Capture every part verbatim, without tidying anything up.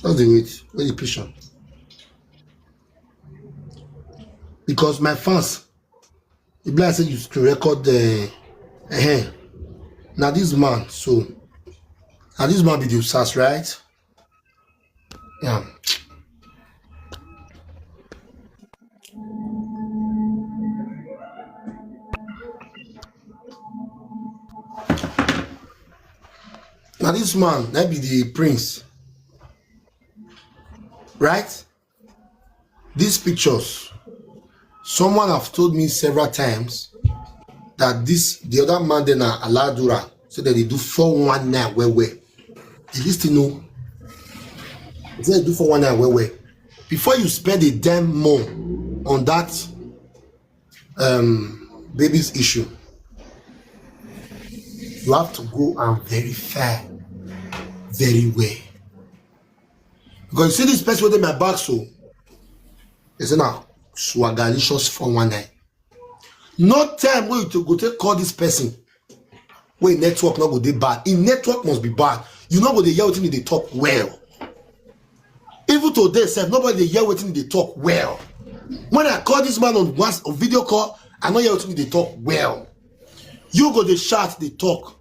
Just dey wait. Where the picture? Because my fans, e be like say you screen record the. Uh, now this man, so now this man be the usas, right? Yeah. Now this man, that be the prince, right? These pictures, someone have told me several times that this the other man then na Aladura, so that they do four one nine well well. Did you still know? They say they do four one nine well well. Before you spend a dime more on that um, baby's issue, you have to go and verify very well. Because you see this person with my back, so they say now swagalicious four one nine. No time wey you to go take call this person wey network no go dey bad. Im network must be bad. You no go dey hear wetin e dey talk well. Even today sef, nobody dey hear wetin e dey talk well. When I call this man on WhatsApp, on video call, I no hear wetin e dey talk well. You go dey shout, dey talk.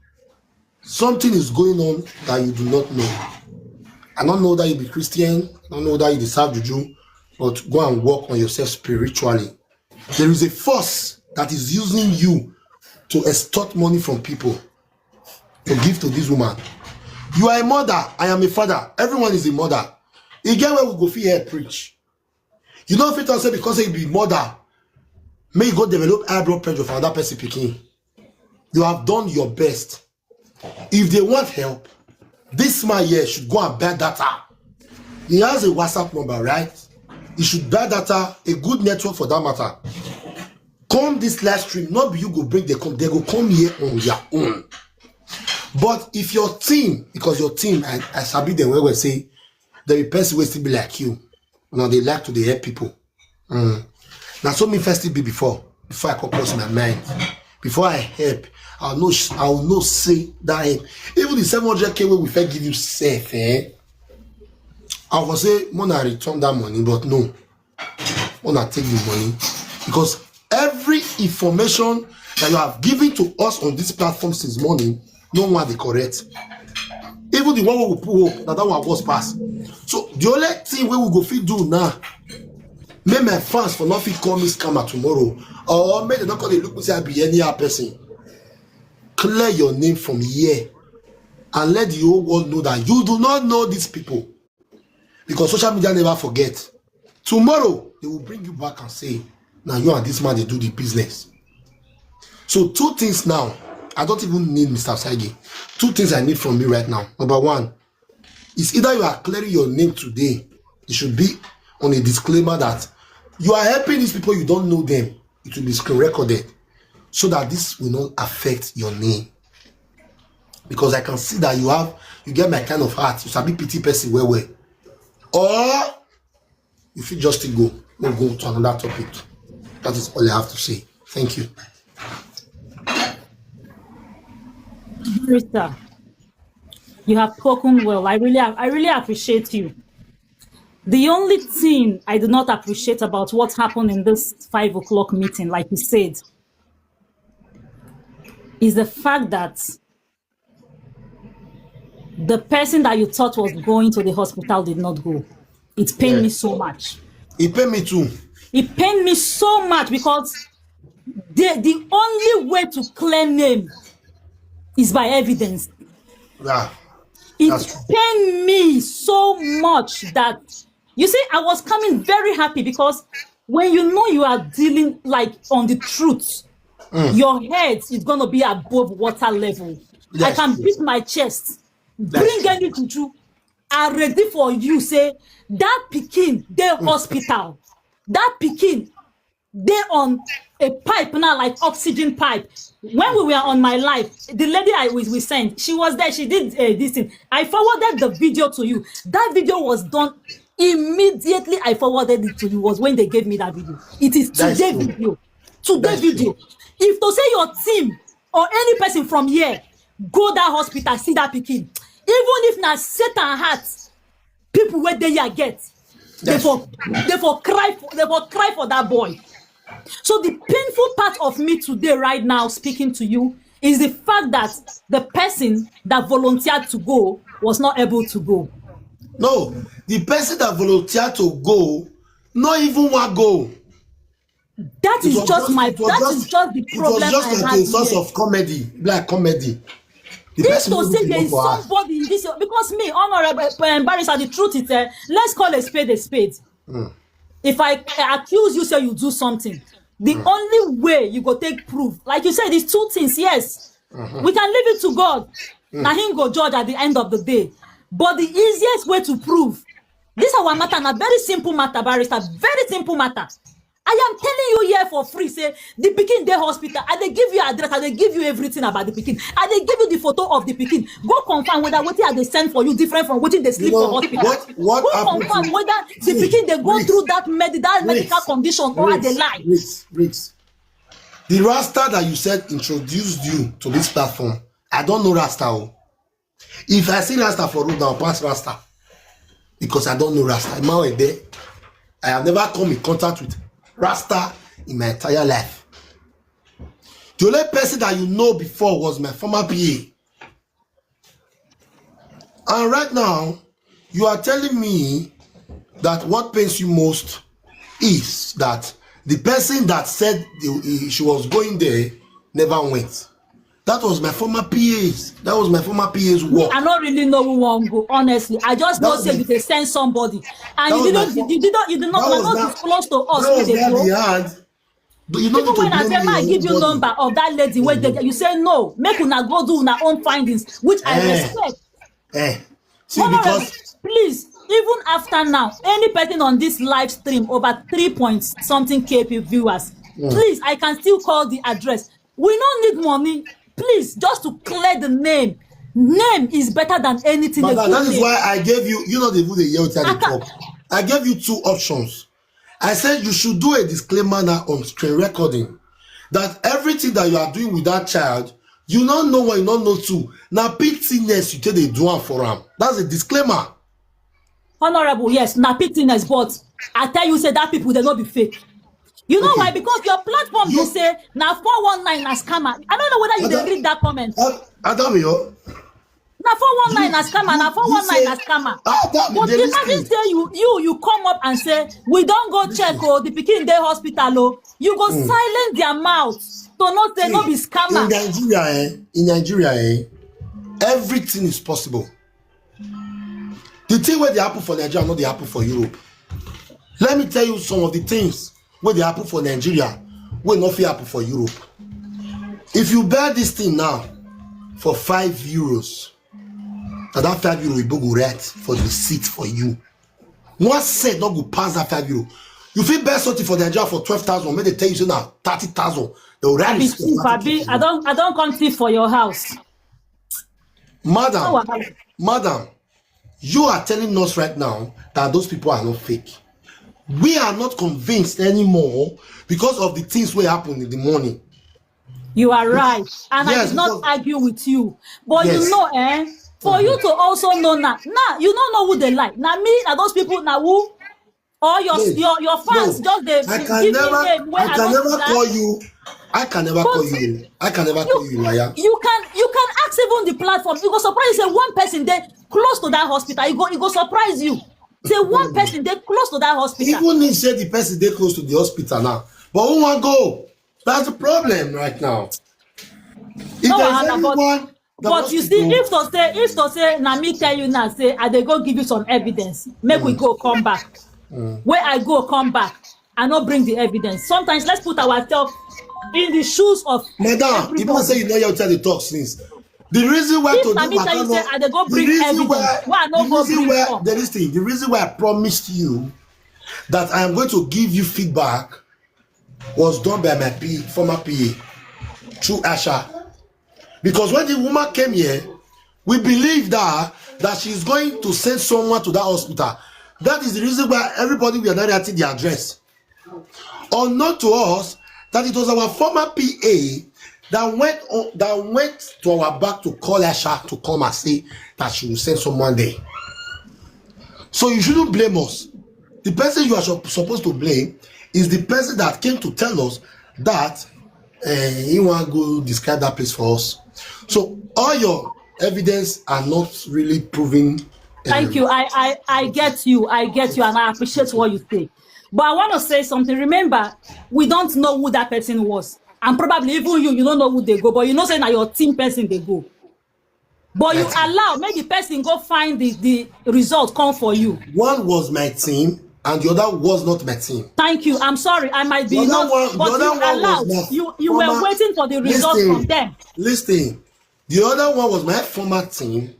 Something is going on that you do not know. I don't know that you be Christian. I don't know that you deserve juju, but go and work on yourself spiritually. There is a force that is using you to extort money from people to give to this woman. You are a mother. I am a father. Everyone is a mother. E get where we go fit help preach. You no fit talk say because you be mother, may you go develop high blood pressure for another person pikin. You have done your best. If they want help, this man here should go and buy data. He has a WhatsApp number, right? He should buy data, a good network for that matter. Come this live stream, not be you go bring the come, they go come here on their own. But if your team, because your team, I, I sabi them well well say, there be person wey still be like you. Now they like to dey help people. Mm. Now so me first be before, before I come cross my mind. Before I help, I'll know sh- I'll know say that help. Even the seven hundred K wey we fit give you safe, eh? I was say, Mona return that money, but no. Mona take the money. Because every information that you have given to us on this platform since morning, no one dey correct. Even the one wey we put hope, na that one worse pass. So the only thing wey we go fit do now, make my fans for no fit call me scammer tomorrow, or make dem no come dey look me say I be anyhow person. Clear your name from here and let the whole world know that you do not know these people. Because social media never forget. Tomorrow, they will bring you back and say, now you and this man, they do the business. So two things now. I don't even need Mister Saigi. Two things I need from you right now. Number one, it's either you are clearing your name today. It should be on a disclaimer that you are helping these people, you don't know them. It will be screen recorded so that this will not affect your name. Because I can see that you have, you get my kind of heart. You sabi pity person well well. Or you fit just still go, we'll go to another topic. That is all I have to say. Thank you. Barrister, you have spoken well. I really, I really appreciate you. The only thing I do not appreciate about what happened in this five o'clock meeting, like you said, is the fact that the person that you thought was going to the hospital did not go. It pained me so much. It pained me too. It pained me so much because the the only way to clear name is by evidence. Yeah. It That's true. Pained me so much that, you see, I was coming very happy because when you know you are dealing like on the truth, your head is gonna be above water level. I That's can true. Beat my chest, That's bring true. Any juju, are ready for you. Say that pikin dey hospital, that pikin dey on a pipe now, like oxygen pipe. When we were on my live, the lady I was we sent, she was there. She did uh, this thing. I forwarded the video to you. That video was done immediately. I forwarded it to you. Was when they gave me that video. It is That's today true. Video. Today That's video. If to say your team or any person from here go that hospital, see that pikin, even if na Satan heart, People wey dey here get, they for, they for cry for, they for cry for that boy. So the painful part of me today, right now, speaking to you, is the fact that the person that volunteered to go was not able to go. No, the person that volunteered to go, not even one go. That is just my, that is just the problem I had here. Of comedy, black comedy. This to say there is somebody in this, because me, Honorable, um, Barrister, the truth is, uh, let's call a spade a spade. Mm. If I accuse you, say you do something, the mm. only way you go take proof, like you said, is two things. Yes, mm-hmm. We can leave it to God. Mm. Now him go judge at the end of the day. But the easiest way to prove this our matter, na very simple matter, Barrister, very simple matter. I am telling you here for free, say the pikin dey hospital. I dey give you address, I dey give you everything about the pikin. I dey give you the photo of the pikin. Go confirm whether wetin I dey send for you different from wetin dey sleep for hospital. Go confirm whether the pikin dey go through that med-, that medical condition or I dey lie. The Rasta that you said introduced you to this platform, I don't know Rasta. Oh. If I see Rasta for road now, pass Rasta. Because I don't know Rasta. In my way there, I have never come in contact with Rasta in my entire life. The only person that you know before was my former P A. And right now, you are telling me that what pains you most is that the person that said the, she was going there never went. That was my former P A's. That was my former P A's work. I don't really know who won't go, honestly. I just know say you dey send somebody. And you didn't, you didn't, you did not, you did not disclose to us who they go. But you know, even when I say, I give you number of that lady, where they, you say no, make una go do una own findings, which I respect. Eh. See, because please, even after now, any person on this live stream over three point something K P viewers, please, I can still call the address. We don't need money. Please, just to clear the name. Name is better than anything. That is why I gave you, you know, the, the talk. I gave you two options. I said you should do a disclaimer now on screen recording that everything that you are doing with that child, you don't know what you don't know too. Now, pittiness, you take the do am for am. That's a disclaimer. Honorable, yes, na pittiness, but I tell you, say that people, they not be fake. You know why? Because your platform, you say, na four one nine na scammer. I don't know whether you dey read that comment. Adam, yo. Na four one nine na scammer, na four one nine na scammer. But imagine say you, you, you come up and say, we don't go check, oh, the pikin dey hospital, oh. You go silence their mouth to not say no be scammer. In Nigeria, eh? In Nigeria, eh? Everything is possible. The thing where they happen for Nigeria, not they happen for Europe. Let me tell you some of the things where they happen for Nigeria, where not fit happen for Europe. If you buy this thing now for five euros, and that five euro will go right for the seat for you. One set not go pass that five euro. You feel best something for Nigeria for twelve thousand, when they tell you say now thirty thousand, they will rally. I don't, I don't come thief for your house. Madam, madam, you are telling us right now that those people are not fake. We are not convinced anymore because of the things we happen in the morning. You are right. And I did not argue with you. But you know, eh, for you to also know now, now you don't know who they like. Now me, now those people now who, all your, your, your fans just they give me name where I can never call you. I can never call you. I can never call you liar. You can, you can ask even the platform. You go surprise you say one person there close to that hospital. You go, you go surprise you. Say one person there close to that hospital. Even if say the person there close to the hospital now, but who want go? That's the problem right now. If no, there's anyone, but you see, if to say, if to say, now me tell you now, say I dey go give you some evidence. Make we go come back. Where I go come back, I not bring the evidence. Sometimes let's put ourselves in the shoes of madam. If you say you know you tell the talk since the reason why to do matter, I dey go bring evidence. Why I not go bring? The reason why I promised you that I am going to give you feedback was done by my P, former P A, through Asha. Because when the woman came here, we believed that, that she's going to send someone to that hospital. That is the reason why everybody we are not writing the address. Unknown to us, that it was our former P A that went on, that went to our back to call Asha to come and say that she will send someone there. So you shouldn't blame us. The person you are sup- supposed to blame is the person that came to tell us that uh, he want to go describe that place for us. So all your evidence are not really proving. Thank you. I, I, I get you. I get you, and I appreciate what you say. But I want to say something. Remember, we don't know who that person was. And probably even you, you don't know who they go. But you know, say now your team person they go. But you allow, make the person go find the, the result come for you. One was my team, and the other was not my team. Thank you. I'm sorry. I might be The other not, one, the but other you one was allowed. my You, you were former- waiting for the result Listen, from them. Listen, the other one was my former team.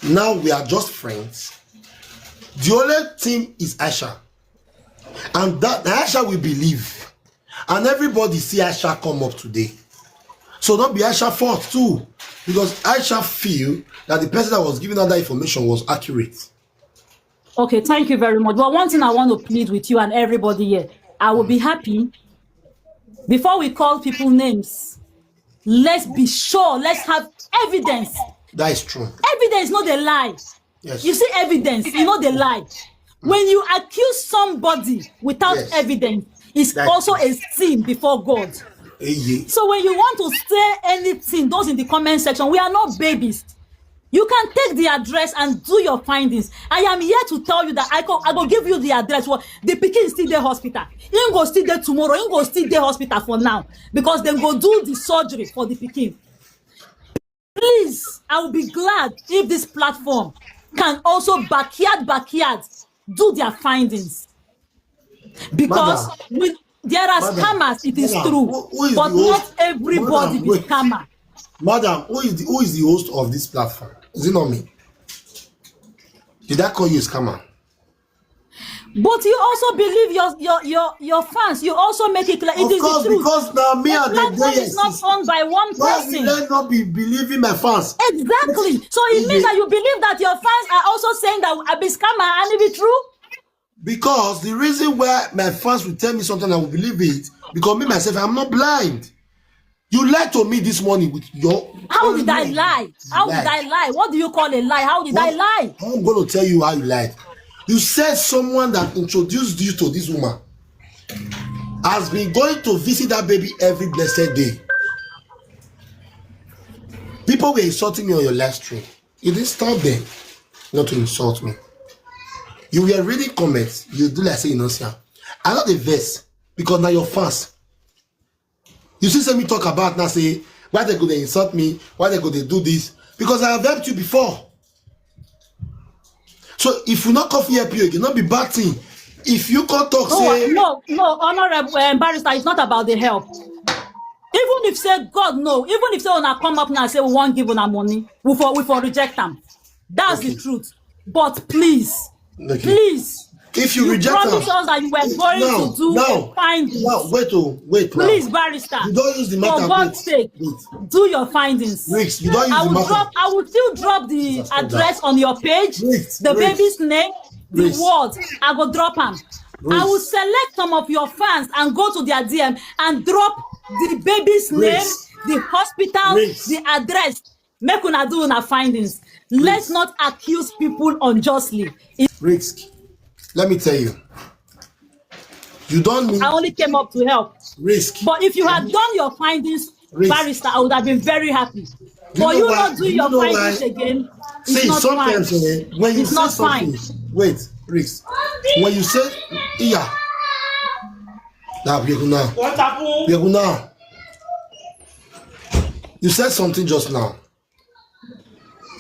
Now we are just friends. The only team is Aisha, and that Aisha we believe, and everybody see Aisha come up today. So don't be Aisha fault too, because Aisha feel that the person that was giving her that information was accurate. Okay, thank you very much. But one thing I want to plead with you and everybody here, I will be happy before we call people names. Let's be sure. Let's have evidence. That is true. Evidence, not a lie. Yes. You see evidence, you know the lie. When you accuse somebody without Yes. evidence, it's That's also true. A sin before God. Eh, yeah. So when you want to say anything, those in the comment section, we are not babies. You can take the address and do your findings. I am here to tell you that I go, I go give you the address. What the pikin still dey hospital. He go still dey tomorrow. He go still dey hospital for now because they go do the surgery for the pikin. Please, I will be glad if this platform can also backyard backyard do their findings because Madam. we, there are Madam. Scammers. It is Madam, true, who- who is but the host? Not everybody Madam, be wait. Scammer. Madam, who is the who is the host of this platform? Is it not me? Did I call you a scammer? But you also believe your your your your fans. You also make it clear. It Of is course, the truth. Because now me A and the platform day is not owned by one Why person. Will I not be believing my fans? Exactly. So it Is means it- That you believe that your fans are also saying that I be scammer and it be true. Because the reason why my fans will tell me something, I will believe it because me myself, I'm not blind. You lied to me this morning with your. How did I lie? How did I lie? What do you call a lie? How did I lie? I'm going to tell you how you lied. You said someone that introduced you to this woman has been going to visit that baby every blessed day. People were insulting me on your live stream. You didn't stop them not to insult me. You were reading comments. You do like say you know see am. I not the verse because now your fans. You see, say me talk about now say why they go they insult me, why they go they do this because I have helped you before. So if you not coffee help you, it not be bad thing. If you can't talk, No, say no, no, honorable um, barrister, it's not about the help. Even if say God no, even if say una come up now and say we won't give una money, we for we for reject them. That's the truth. But please, Okay. Please, If you you reject promised them, us that you were going now, to do now, a finding. Now, wait, oh, wait. Now. Please, barrister. You don't use the For matter. God's Wait, sake, do your findings. Wait, you don't use I the will matter. Drop. I will still drop the Jesus, calm address down. On your page, Wait, the wait. Baby's name, the Wait. Words. I go drop them. I will Wait. Select some of your fans and go to their D M and drop the baby's Wait. Name, the hospital, Wait. The address. Make una do una findings. Let's not accuse people unjustly. It- Risk. Let me tell you. You don't need. I only came up to help. Risk. But if you had done your findings, Risk. Barrister, I would have been very happy. You But know you why? Not do You your know findings why? Again. It's See, not sometimes fine. Eh, when you It's say not fine. Something, wait, Risk. When you say, yeah. Now, we go now. What happened? We go now. You said something just now.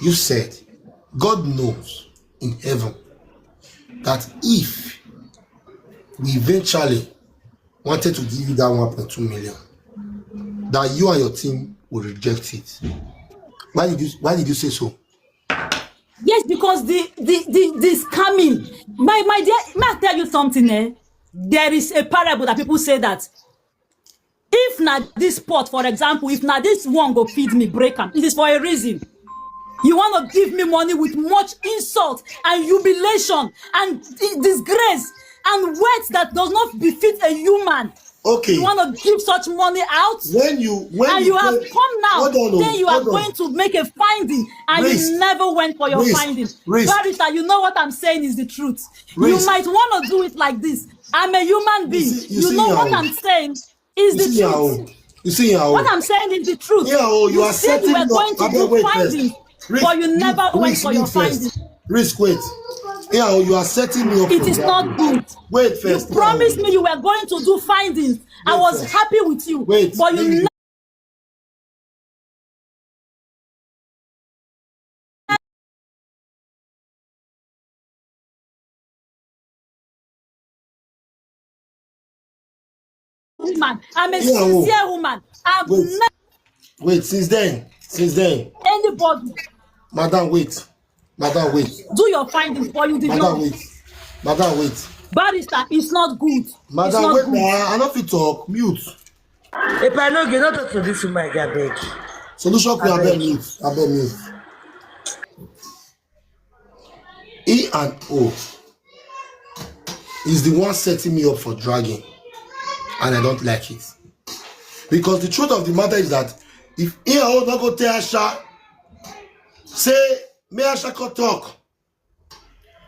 You said, God knows in heaven that if we eventually wanted to give you that one point two million, that you and your team will reject it. Why did you Why did you say so? Yes, because the the the, the scamming. My my dear, may I tell you something? Eh? There is a parable that people say that if not this pot, for example, if not this one go feed me, break am. It is for a reason. You want to give me money with much insult and humiliation and di- disgrace and words that does not befit a human. Okay. You want to give such money out? When you when And you you have pay- come now, hold on, oh, then you are hold on. going to make a finding, and Risk. You never went for your Risk. Finding. Risk. Barrister, you know what I'm saying is the truth. You Risk. Might want to do it like this. I'm a human being. see- you You see know what now. I'm saying is You the see truth. Yao. You see Yao. What I'm saying is the truth. Yeah, oh, you are Said you setting were me up. going to Abeg, do wait first. Findings, Risk, but you never Risk, went for your Risk first. Findings. Risk, wait. Risk, wait. Yeah, oh, you are setting me up. It for is that. Not good. Wait You first. Promised me you were going to do Findings. I Wait was first. Happy with you, Wait, but you baby. Ne- woman. I'm a Yeah, oh. Sincere woman. I've Wait. Ne- Wait, since then, since then, Anybody, madam, wait, madam, wait, do your Findings, but you did madam, not. Wait, madam, wait, Barrister, it's not good. It's madam, not wait. Good. Now I no fit talk. Mute. If I no get not to this woman, I beg. Solution, I beg mute. I beg mute. E and O is the one setting me up for dragging, and I don't like it, because the truth of the matter is that if E and O not go tell Asha, say, may Asha come talk,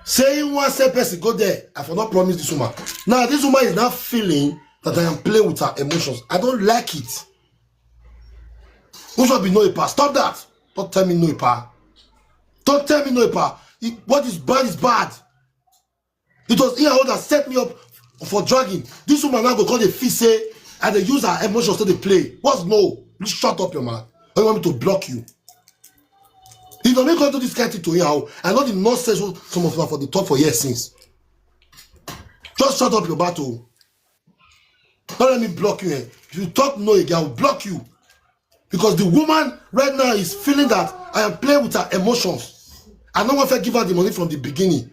say he want say person go there, I for not promise this woman. Now this woman is now feeling that I am playing with her emotions. I don't like it. Who should be no ipa? Stop that. Don't tell me no ipa. Don't tell me no ipa. It- what is bad is bad. It was here that set me up for dragging. This woman now go call the fee say, and they use her emotions to dey play. What's no? Please shut up your mouth. Or you want me to block you? If you make go do this kind of thing to you, I know the nonsense wey some of you for the talk for years since. Just shut up your battle. Don't let me block you. Eh? If you talk no again, I will block you. Because the woman right now is feeling that I am playing with her emotions. I no want to give her the money from the beginning.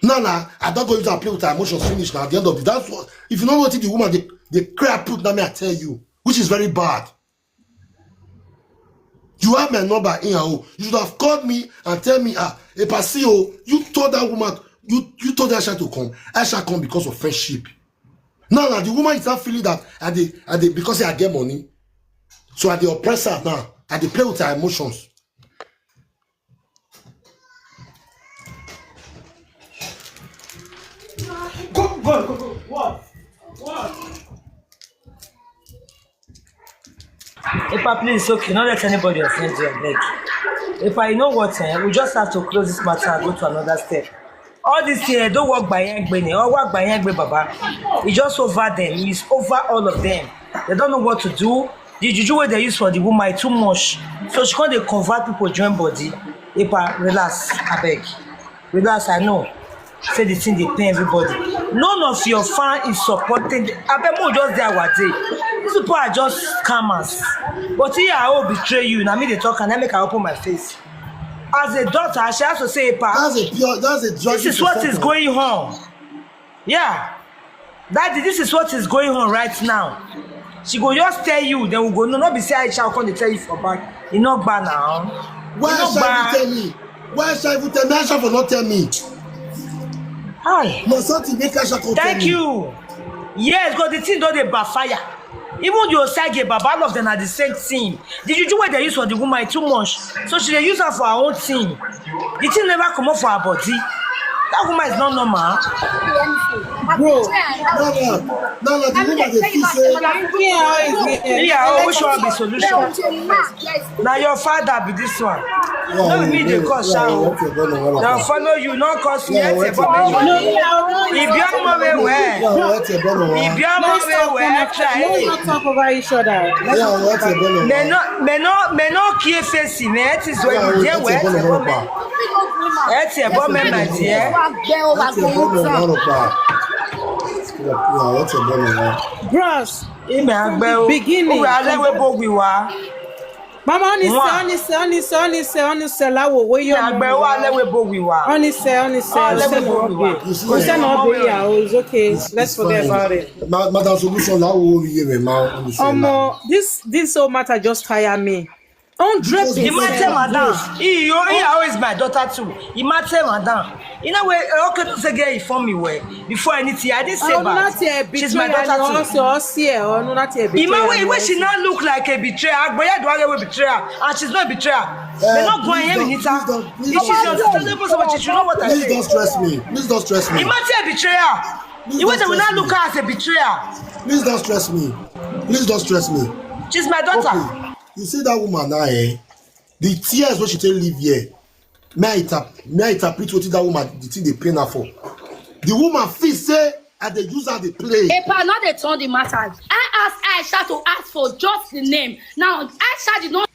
Now, now, I don't go use and play with her emotions finish now. At the end of it, that's what, if you know what the woman, they, they cry put, now me I tell you, which is very bad. You have my number in your own. You should have called me and tell me, ah, if I see you, you told that woman, you, you told Asha to come. Asha come because of friendship. Now, now the woman is not feeling that I dey, I dey, because I get money. So I dey oppress her now. I dey play with her emotions. Go, go, go, go. What? What? Epa, please, okay, don't let anybody offend you, I beg. Epa, you know what, eh? We just have to close this matter and go to another step. All this here, don't work by Yangbe, or work by Yangbe, Baba. It's just over them. It's over all of them. They don't know what to do. The juju wey they use for the woman is too much. So she can't dey convert people join body. Epa, relax, I beg. Relax, I know. Say the thing dey pain everybody. None of your fan is supporting. I beg, mo just dey our day. These people are just scammers. But here, I will betray you. Now me they talk and I make I open my face. As a daughter, she has to say, "Epa, That's a pure, that's a this is what is going on." Yeah. Daddy, this is what is going on right now. She go just tell you, then we go, no, not be say Aisha come dey tell you for back. You not gba now. Why You not Asha even gba. Tell me? Why Asha even tell me? Asha for not tell me. Hi. No something make Asha come tell Thank me. You. Yes, God, the thing don't dey backfire. Even the Osage, Baba, all of them are the same thing. The juju wey they use for the woman is too much. So she dey use her for her own thing. The thing never come up for her body. That woman is not normal. Bro, no, no, no, no, the woman dey feel say, Yeah, oh, which one be solution? Now your father be this one. No be me dey cause shout. Now follow you, no cause me. It's a problem. If you are my way, if you are my way, try. Let's not talk over each other. May no, may no, may no kill face me. It is when you dey where it's a problem. It's a problem, my dear. Bros, Ime agbe o. Beginning. Uwe alewe bo wiwa. Mama, honestly, Mwah. Honestly, honestly, honestly, honestly, lawo, wo Ime yo. Agbe o alewe bo wiwa. Honestly, honestly, Alewe honestly, bo no wiwa. be. Kò sẹ́ni ọbẹ̀ yà o, it's okay. Let's forget about it. Ma- Madam Solution, how will you, man? Honestly, Omo, this this whole matter just tire me. Hundred percent. Imate madam, he, you, he always my daughter too. Imate madam. You know where, okay, don't say girl, you form me well. Before anything, I didn't say bad. She's my daughter too. Ọ̀nà láti ẹ̀ betrayal. Ima wey wey she now look like a betrayer. Agboya do I get betrayer, and she's not a betrayer. They not going here with her. If she's your sister, don't support you. You know what I Please say? Don't stress me. Please don't stress me. Imate a betrayer. The way they will not look her as a betrayer. Please don't stress me. Please don't stress me. She's my daughter. Okay. You see that woman now, eh? The tears when she take live here. May I interpret, may I interpret what that woman the thing they pain her for. The woman feel say I dey use her dey play. Epa no dey turn the matter. I asked Aisha to ask for just the name. Now Aisha did not.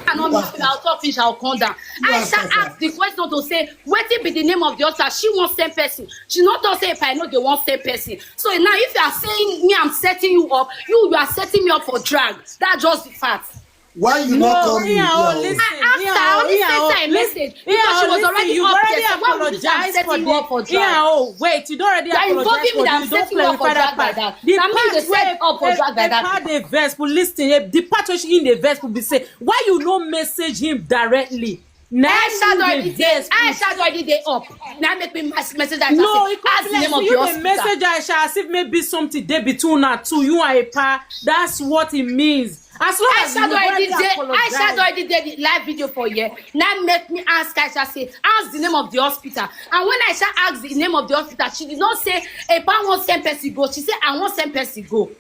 I no know if I'll talk finish, I'll come down. Aisha asked the question to say, "Wetin be the name of the hospital?" She wan send person. She no talk say if I know they wan send person. So now if you are saying me, I'm setting you up, you you are setting me up for drag. That's just the fact. Why you not come in Iya o, here? listen. I asked her, I only sent her a message because she was already up there. So why would you say I'm setting you up for drag? Oh, wait, you don't already You are apologize involving for me that this. I'm Don't setting you up for clarify drag that like part. That. Now me they set up for drag like that. Part dey vex, but listen, eh, the part wey she in the vex will be say, why you no message him directly? Now Aisha don already dey. Aisha don already dey up. Now make me mas- message Aisha. No, Say, it can't ask be the like name of you the dey hospital. Message Aisha as if maybe something dey between una two, you and Epa. That's what it means. As long as Aisha you don already already dey. apologize. Aisha don already dey the live video for here. Now make me ask Aisha say, ask the name of the hospital. And when Aisha asked the name of the hospital, she did not say Epa wan send person go. She said I wan send person go.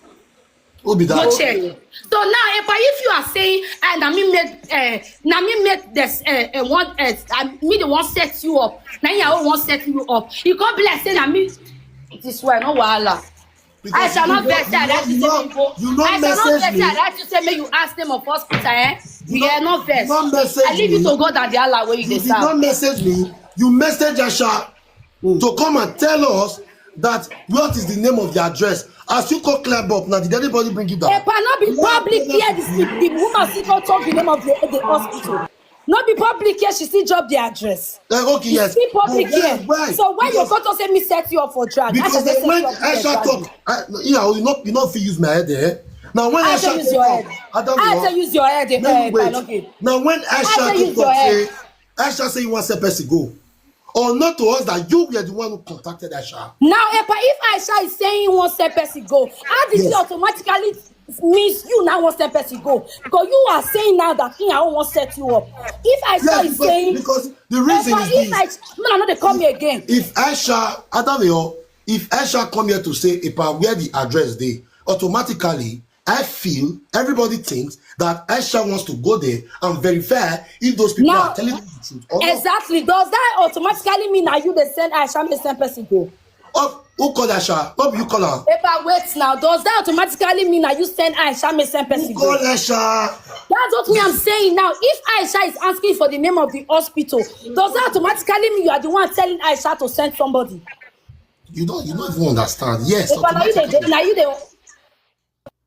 Who be Go that? Check. So now, Epa, if you are saying, and I mean make, uh, na me make this, uh, uh, one, uh, I me the one set you up. Now you want set you up. You can't be like saying I mean this way, no wahala. I shall not vex that. That you say me go. I shall not vex that. That you say me you ask them of hospital, eh? You are not vex. I leave it to God and the Allah where you You did not deserve. Message me. You message Aisha to come and tell us that what is the name of the address. As you come climb up now, did anybody bring you down? Epa no be public here. The, the woman still come talk the name of the, the hospital. No be public here. She still drop the address. Eh, okay, yes. Still public But why- here. why? So why you Because- go to say me set you up for drag? Because Aisha say then when set you up for Aisha drag. Talk, I, you know, you know, if you use my head there. Now when I Aisha say use talk, your head. Adam, I you say use your head. Let me Eh, wait. Panogi. Now when I say Aisha use your talk, head. Say, Aisha say you want to person go. Or not to us that you were the one who contacted Aisha. Now, Epa, if Aisha is saying one set person go, how did Yes. She automatically means you now one set person go? Because you are saying now that he I won't set you up. If Aisha Yes, is because, saying because the reason Epa, is if this. I no, no, they call me again. If Aisha, Adam, if Aisha come here to say, Epa, where the address dey, automatically, I feel everybody thinks that Aisha wants to go there and verify if those people Now, are telling the truth or not. Exactly. Does that automatically mean that you they send Aisha may send person go? Of, who called Aisha? Not you call her. Epa, wait now. Does that automatically mean that you send Aisha may send person Who called go? Aisha? That's what me I'm saying now. If Aisha is asking for the name of the hospital, does that automatically mean you are the one telling Aisha to send somebody? You don't, you don't even understand. Yes. Epa, now you they, now you they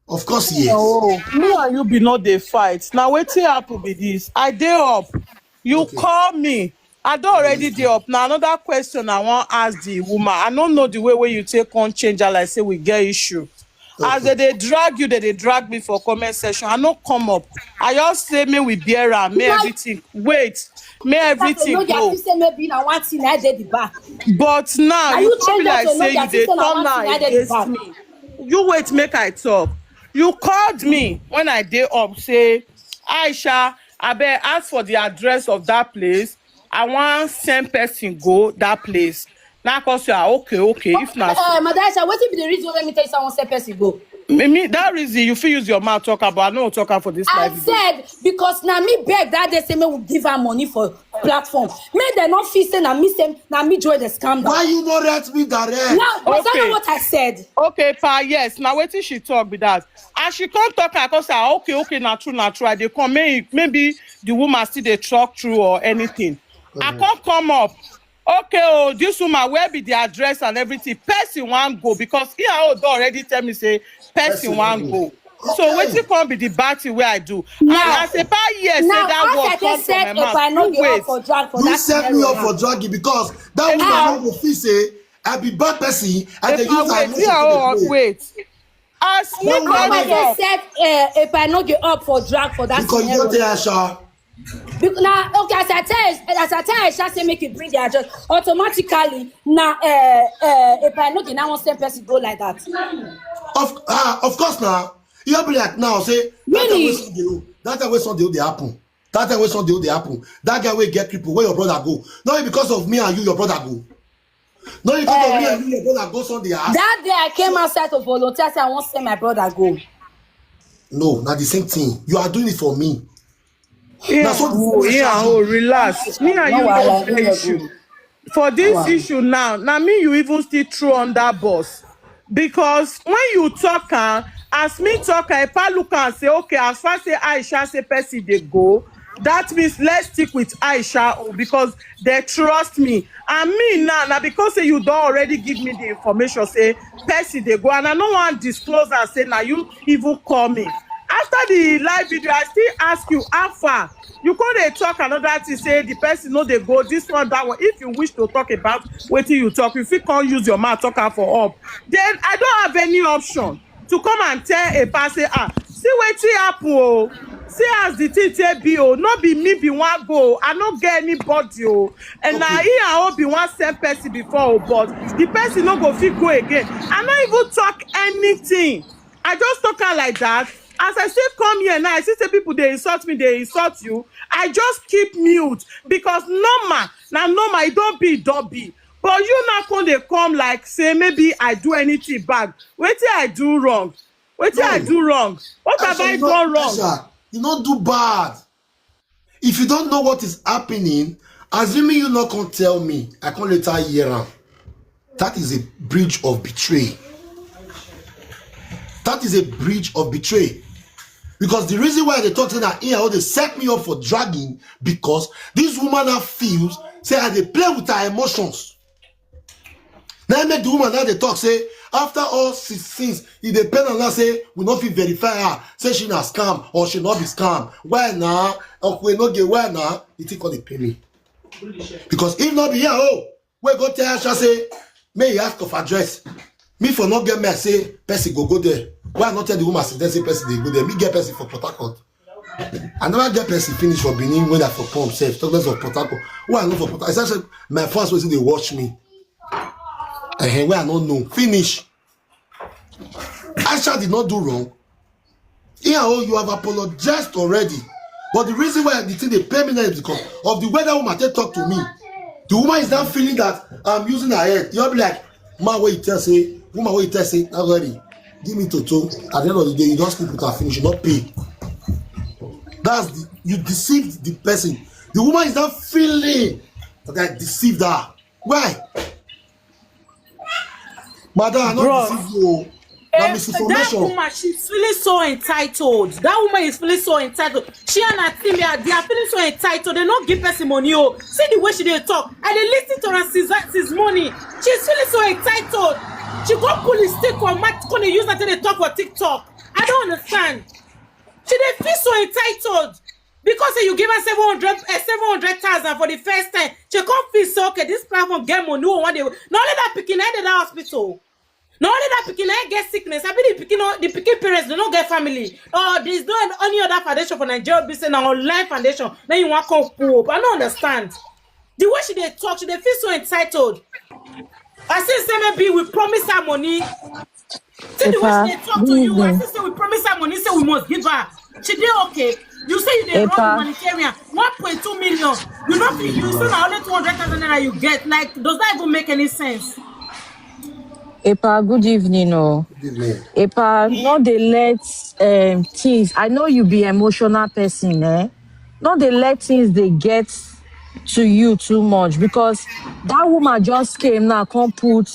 Of course, yes. Oh, me and you be not dey fight. Now wetin happen be this? I dey up. You call me. I don already dey up. Now another question I wan ask the woman. I don't know the way where you take on change her like say we get issue. As they dey drag you, they dey drag me for comment section. I no come up. I just say may we bear am, may everything wait, may everything go. Say maybe na one thing I did the back. But now Are you you come be change that like to know say you that dey thing na turn one now thing I did the against back? Me. You wait, make I talk. You called me when I dey up say, Aisha, abeg ask for the address of that place. I wan send person go that place. Now cause you are okay, okay. If na so. Uh, Madam Aisha, what be the reason when me tell you someone send person go? Me, me, that reason you fit use your mouth talk about. I no talk am for this I live video. Said because now me beg that they say me will give her money for platform. Me they not feel say now me say now me join the scam. Why you not react me direct? Now, was that Okay. Not what I said? Okay, pa, yes. Now wetin she talk be that. As she come talk, I come say, "Ah, okay, okay, na true, na true." I dey come. May, maybe the woman still dey talk through or anything. I come come up. Okay, oh, this woman, where be the address and everything? Person wan go because he and O don already tell me say person wan go. So wetin come be the bad thing wey I do? And as a pa yes, say that word come from my mouth. You wait. For drag for You that set me scenario up now. For dragging because that woman no go feel say I be bad person. I dey Epa, use her wait, emotion yeah, to oh, dey play. Wait. As Why woman, would Mama just said uh, if I no get up for drag for that Because you scenario. don't tell Asha. Bec- Now, okay, as I tell as I tell Aisha say make you bring their address, automatically now uh, uh, if I no get now one same person go like that. Of ah, of course now. You be like now say that time Really? wey Sunday o, that time wey Sunday o dey happen. That time wey Sunday o dey happen. That guy wey get cripple, where your brother go? Not because of me and you, your brother go. Not because of me and you, your brother go Sunday house. That day I came outside to volunteer, say I want send my brother go. No, not the same thing. You are doing it for me. yeah, Na so the oh, yeah, oh, relax. Me and No you wahala, don't me get no issue. go. For this Wow. issue now, now me you even still throw under bus. Because when you talk am, as me talk am, Epa look and say, okay, as far say Aisha say person dey go, that means let's stick with Aisha oh, because they trust me. And me now, now because say you don't already give me the information, say person dey go, and I no want disclose and say now you even call me. After the live video, I still ask you how far. You come dey talk another thing, say the person no dey go, this one, that one. If you wish to talk about wetin you talk, you fit come use your mouth talk am for up. Then I don't have any option to come and tell Epa say, ah, see wetin happen oh. See as the thing take be oh. No be me be one go oh. I no get anybody oh. And na he and oh be one same person before oh, but the person no go fit go again. I no even talk anything. I just talk am like that. As I still come here now, I see say people dey insult me, dey insult you. I just keep mute because normal, na normal, e don be, e don be. But you now come dey come like say maybe I do anything bad. Wetin I do wrong? Wetin I No. do wrong? What have Asha, I you no, done wrong? Asha, you no do bad. If you don't know what is happening, assuming you not come tell me, I come later hear am. That is a bridge of betray. That is a bridge of betray. Because the reason why they talk say that here how they set me up for dragging because this woman now feels say I dey play with her emotions. Now make the woman now dey talk say after all six things, e dey pain am now say we no fit verify her, say she na scam or she no be scam. Why na? Okwe no get why na? The thing come dey pain me. Because if not be here, oh, we go tell Asha say, may you ask of address. Me for not get me, I say, person go go there. Why not tell the woman say, say person dey go there? Me get person for Port Harcourt. I never get person finish for Benin when I for pump self. Talk less of Port Harcourt. Why I not for Port Harcourt? I said, my fans was they watch me. And where I don't know. Finish. Asha did not do wrong. Yeah, oh, you have apologized already. But the reason why the thing they pay me now is because of the way that woman take talk to me. The woman is now feeling that I'm using her head. You'll be like, man, what you tell say, woman, what you tell say, not ready. Give me Toto. At the end of the day, you don't sleep with her finish, you not pay. That's the, you deceived the person. The woman is not feeling that I deceived her. Why? Madam, I not Bro. Deceive you. That Eh, that misinformation. Woman, she's feeling so entitled. That woman is feeling so entitled. She and her team, they are, they are feeling so entitled. They don't give person money. Oh, see the way she dey talk. And they listen to her since, since morning. She's feeling so entitled. She go pull his stick or mat, gonna use that to talk for TikTok. I don't understand. She dey feel so entitled because say you give her seven hundred, eh, seven hundred thousand for the first time. She come feel say okay, this platform get money. No one dey. No only that pikin, I dey that hospital. No only that pikin, I get sickness. I be the pikin, the pikin parents, they don't get family. Oh, there's no any other foundation for Nigeria. Be say na online foundation. Now you want come pull up. I don't understand. The way she dey talk, she dey feel so entitled. I say say maybe we promise her money. See the way Epa, she dey talk to you. I good say say we promise her money, say we must give her. She dey okay. You say you dey run Epa. Humanitarian, one point two million. You know, you say na only two hundred thousand naira you get. Like, does that even make any sense? Epa, good evening. Oh. Good evening. Epa, no dey let um, things. I know you be emotional person, eh? No dey let things they get to you too much because that woman just came now, can't put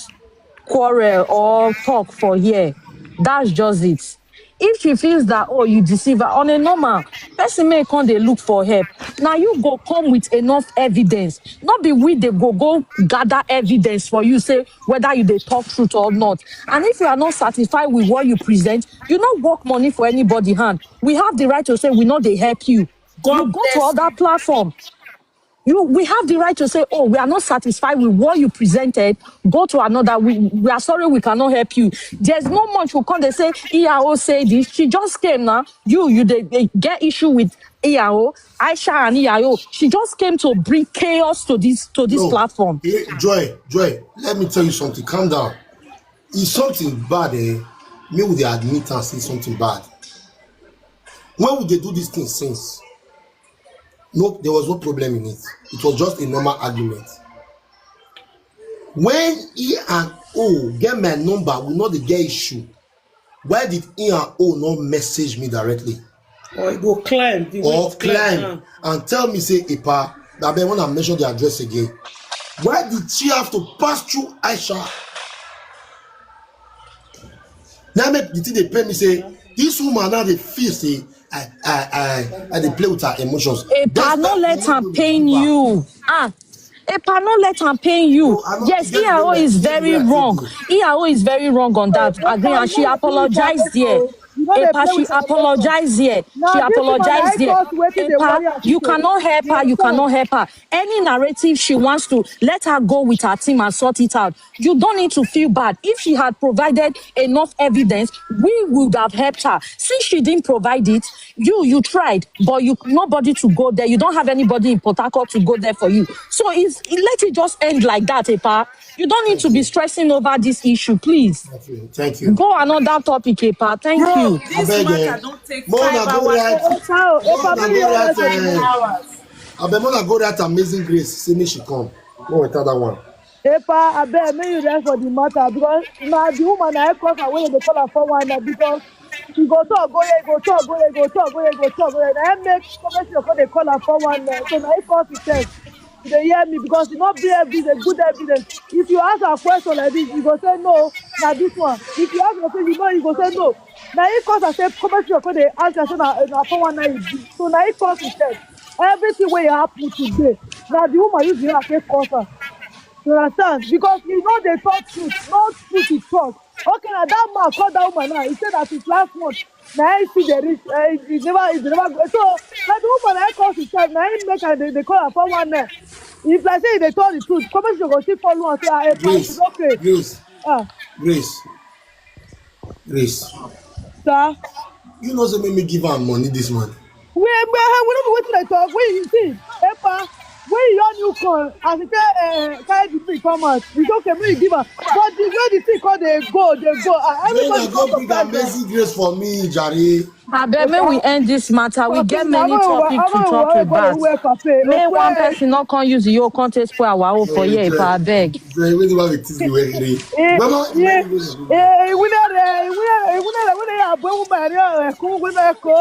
quarrel or talk for here. That's just it. If she feels that, oh, you deceive her on a normal person, may come they look for help. Now you go come with enough evidence. Not be we they go go gather evidence for you, say whether you they talk truth or not. And if you are not satisfied with what you present, you not work money for anybody hand. We have the right to say we know they help you. God You go to bless other platform. You, we have the right to say, "Oh, we are not satisfied with what you presented. Go to another. We, we are sorry, we cannot help you." There's no much we come dey say, "E R O say this." She just came now. You, you dey, dey get issue with E R O, Aisha and E R O. She just came to bring chaos to this, to this No, platform. eh, Joy, Joy, let me tell you something. Calm down. If something bad, eh, me with the admit and say something bad. When we dey do this thing since, no, there was no problem in it. It was just a normal argument. When E and O get my number, we no dey get issue. Why did E and O not message me directly Or e go climb the or weight climb climb down. And tell me say, "Epa, I beg, when I mention the address again, why did she have to pass through Aisha?" Now make the thing dey pain me say this woman now dey feel say I I I I dey play with her emotions. Epa, no let am pain you. Ah, Epa, no let am pain you. No, I no Yes, get E R O no is like very no like wrong. no. E R O is very wrong on that. Agree, and she apologized there. You know they Epa, play she with her emotions. apologized there. Now She this woman na apologized e there. cause wetin dey worry Epa, her you today. cannot help You her. You understand? Cannot help her. Any narrative she wants to, let her go with her team and sort it out. You don't need to feel bad. If she had provided enough evidence, we would have helped her. Since she didn't provide it, you you tried, but you nobody to go there. You don't have anybody in Port Harcourt to go there for you. So it's, let it just end like that, Epa. You don't need to be stressing over this issue, please. Thank you. Thank you. Go another topic, Epa. Thank Bro, you. this Abeg, matter eh, don't take Mo five na go hours. write. Epa, Mo Epa, na make go you write. rest for the Five Eh, hours. Abeg, mo na go write Amazing Grace. Say me she come. Go with that one. Epa, abeg, make you rest for the matter because na the woman na e cause her wey dey call her four one nine because she go talk go here, go talk go here, go talk go here, go talk go here. Na e make somebody go dey call her four one nine. So na e cause the test. You dey hear me because e no be evidence, good evidence. If you ask her question like this, you go say no, na this one. If you ask her say you know, you go say no. Na e cause her say somebody go dey answer say na na four one nine you be. So na e cause the test. Everything wey happen today, na the woman use the hand take cause am. You understand? Because you no dey talk truth, no truth you talk. Okay, na that man call that woman now. He said that since last month, na he still dey reach. Uh, he, he never, he never go. So na the woman na cause himself. Na him make am dey dey call am four one nine. If like say he dey tell the truth, comment section go still follow am say, "Ah, Epa, Grace, it's okay." Grace, Ah, Grace, Grace. Sir. You know say make me give her money this money. We we we no be wetin I talk. When you see, Epa, when you hear new con, as you say, uh, carry the thing come out, it's okay. Make you give her. But the way the thing come dey go, dey go. Ah, Then everybody I go come bring surprise them. Amazing Grace for me, Jare. Abeg, make we end this matter. We get many topics to talk about. Make one person not come use your content for our own for here, Epa, abeg. Then we never be teasing where he. Eh, Mama, yeah. many people Eh, ìwúlẹ̀ rẹ̀, ìwúlẹ̀ rẹ̀, ìwúlẹ̀ rẹ̀, ìwúlẹ̀ rẹ̀, àbọ̀ ẹ̀wọ̀n bá rí ọ̀rọ̀ ẹ̀kún wíwẹ̀ ẹ̀kọ́.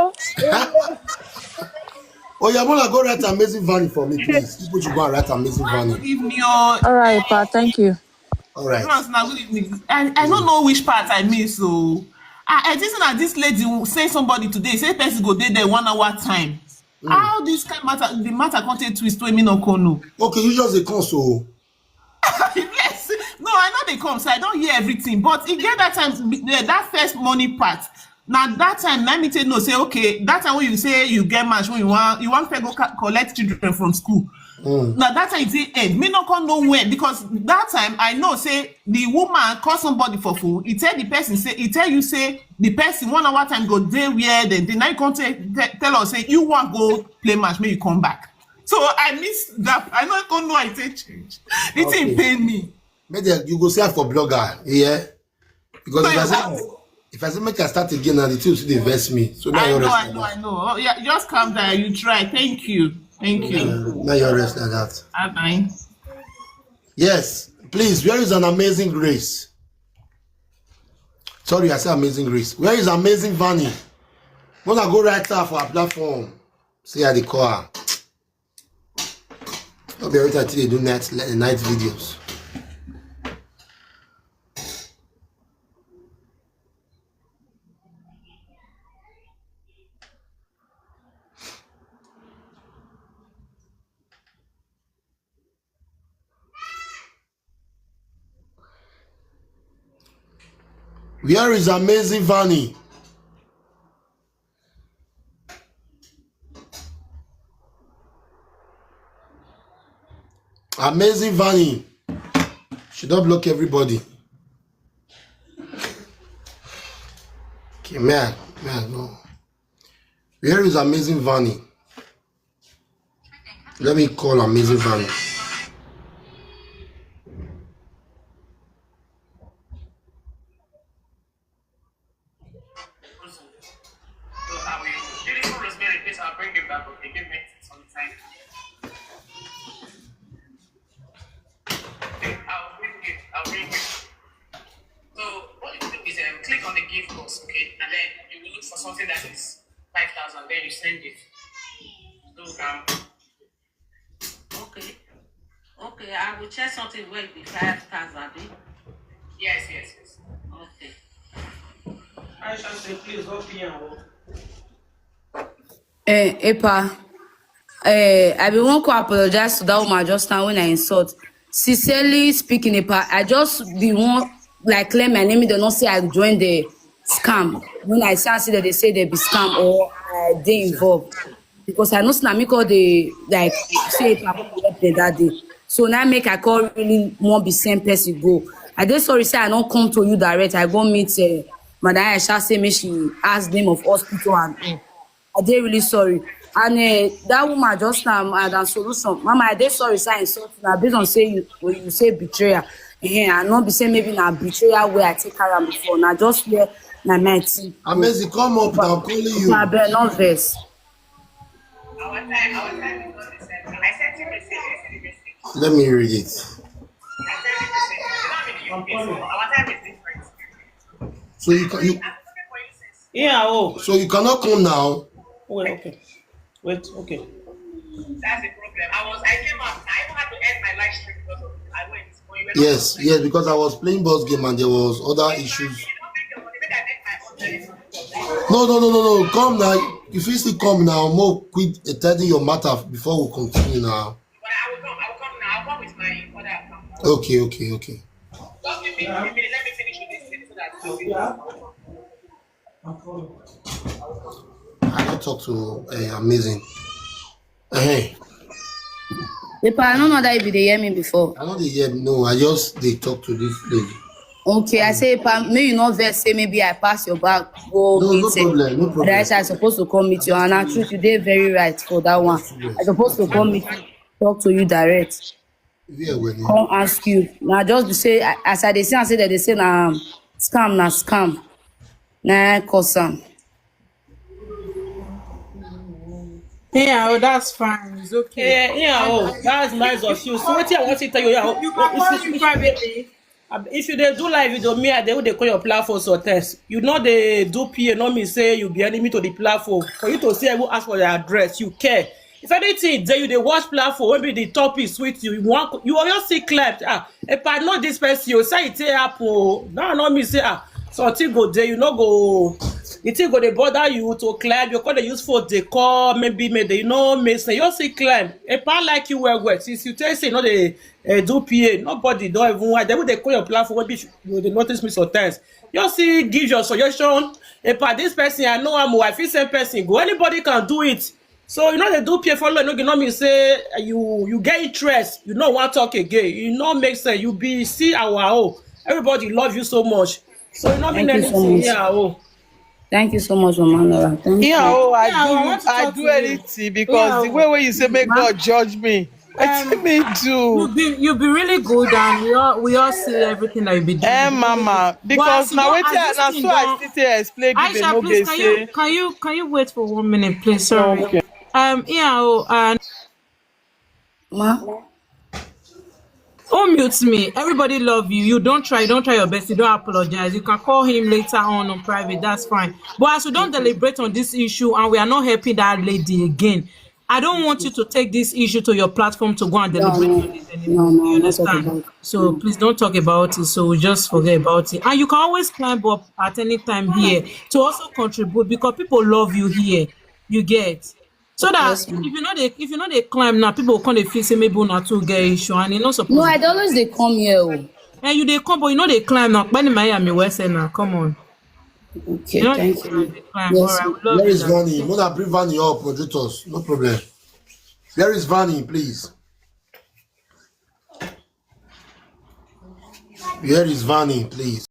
Oh yeah, Mona, go write Amazing Vanny for me, please. People should go and write Amazing Vanny. Good evening, all. All right, Epa, thank you. All right. Everyone, na good evening. I, I don't know which part I miss. So I, I think that this lady will say somebody today, say person go dey there one hour time. How this kind matter, the matter come take twist wey me no come know. Okay, you just dey come so. Yes. No, I know they come, so I don't hear everything. But e get that time, eh, that first money part. Now that time, let me tell you, no, say, okay, that time when you say you get match, when you want, you want to go co- collect children from school. Now that time, you say, eh, me not come nowhere because that time I know say the woman call somebody for phone. He tell the person say, he tell you say the person one hour time go there where then the night come tell, tell, tell us say you want go play match, make you come back. So I miss that. I no come know I take change. The Okay. Thing pain me. Maybe you go see her for blogger, yeah. Because if I say, if I say make I start again now, the thing still dey vex me. So now I you know, rest I like know, that. I know. Oh, yeah, just calm down. You try. Thank you. Thank you. Now you rest like that. Bye bye. Yes, please. Where is an Amazing Grace? Sorry, I say Amazing Grace. Where is Amazing Vanny? Wanna go right her for her platform? See how they call her. Okay, wait until they do night night videos. Where is Amazing Vanny? Amazing Vanny. She don't block everybody. Okay, man, man, no. Where is Amazing Vanny? Let me call Amazing Vanny. So I will, beautiful Rosemary, please, I'll bring him back up. Give me some time. Okay, I'll bring it. I'll bring it. So what you do is, um, click on the gift box, okay, and then you will look for something that is five thousand. Then you send it. So um, Okay. Okay, I will check something wey be five thousand, abi? Yes, yes, yes. Okay. Aisha say, please open your work. Eh, Epa, eh, I bin wan come apologize to that woman just now when I insult. Sincerely speaking, Epa, I just be one, like, clear my name, they don't say I joined the scam. When I see, I see that they say they be scam or I dey involved. Because I know say na me call the, like, say if I go help them that day. So now make I call really one be same person go. I dey sorry say I don't come to you direct. I go meet uh, Madam Aisha, say me she ask name of hospital and all. I dey really sorry. And uh, that woman just now, Madam Solution, Mama, I dey sorry say I insult you. Na based on say you, when you say betrayal, eh, I no be say maybe na betrayal wey I take care am before. Na just where na my team. Amazing, come up now, calling you. Abeg, no vex. Let me read it. So you can you Yeah, oh. So you cannot come now. Wait, okay. Wait, okay. That's the problem. I was I came out. I even had to end my live stream because of I went. But you were not Yes, yes, because I was playing boss game and there was other issues. You don't make your money. Make I make my own. There is no problem. No, no, no, no, no. Come now. If you still come now, more quick, uh, tidy your matter before we continue now. But I will come. I will come now. I'll come with my other account. Okay, okay, okay. Just give me a minute. Let me finish with this thing so that I'll be I don't talk to uh, Amazing. Hey, Epa, I don't know that if you dey hear me before. I don't dey hear. No, I just dey talk to this lady. Okay, I say, Epa, may you not vex say maybe I pass your back. Go No, meet no eh, problem, no problem. Otherwise, I supposed to come meet you, and I truth you dey very right for that one. I supposed to come meet you, talk to you direct, Yeah, well, come ask you. Now just be say I- as I dey see, I say that they say na scam, na scam, na cause am. Yeah, oh, that's fine. It's okay. Yeah, yeah, oh, that's nice of you. So what I want to tell you, yeah, oh, You can call me privately. Ab- if you dey do live video, me I dey dey call your platform so test. You know they do P A, no me say you be enemy to the platform. For you to say I will ask for your address, you care. If anything, then you dey watch platform, maybe the topic sweet you. You want you always see clap. Ah, if I know this person, you say it take happen. Oh. No, no me say ah, something go there, you no go. The thing go dey bother you to climb. You call the use for the call, maybe maybe you know me say you see climb. If I like you well well, since you tell say you know they uh, do P A, nobody don't even why they would they call your platform. Maybe you dey notice me sometimes. You see, give your suggestion. If I this person I know I'm I feel same person go. Anybody can do it. So you know they do P A follow. No, you know me say uh, you you get interest. You know what talk again. You know make sense. You be see our own. Everybody love you so much. So you know me Thank you so anything. much. Yeah, oh. Thank you so much, Mama Laura. Thank you. Yeah, oh, I Yeah, I do, want to I talk do to you. Anything because the Yeah. way when you say make Ma- God judge me, Um, wetin me You do? be you be really good, and we all we all see everything that you be doing. Eh, mama, But because as you now don wetin as I this na thing so I don, still take explain give Aisha, no please, be can you say can you can you wait for one minute, please? Sorry. Okay. Um, yeah, oh, and Ma, Unmute me. Everybody love you. You don't try. You don't try your best. You don't apologize. You can call him later on on private. That's fine. But as we don't deliberate on this issue and we are not helping that lady again, I don't want you to take this issue to your platform to go and deliberate on it anymore. No, no, You I'm not talking understand? about it. So please don't talk about it. So we just forget about it. And you can always climb up at any time here to also contribute because people love you here. You get. So that if you know they if you know they climb now, people come dey feel say maybe una too get issue and e no suppose. No, I dey always dey come here. Oh. And you dey come, but you know they climb now. When Miami West End now, come on. Okay, You know thank they you. climb. Yes, All right, we love Where you, is Daddy. Vanny? Mona, bring Vanny up, moderators. No problem. Where is Vanny, please? Where is Vani, please?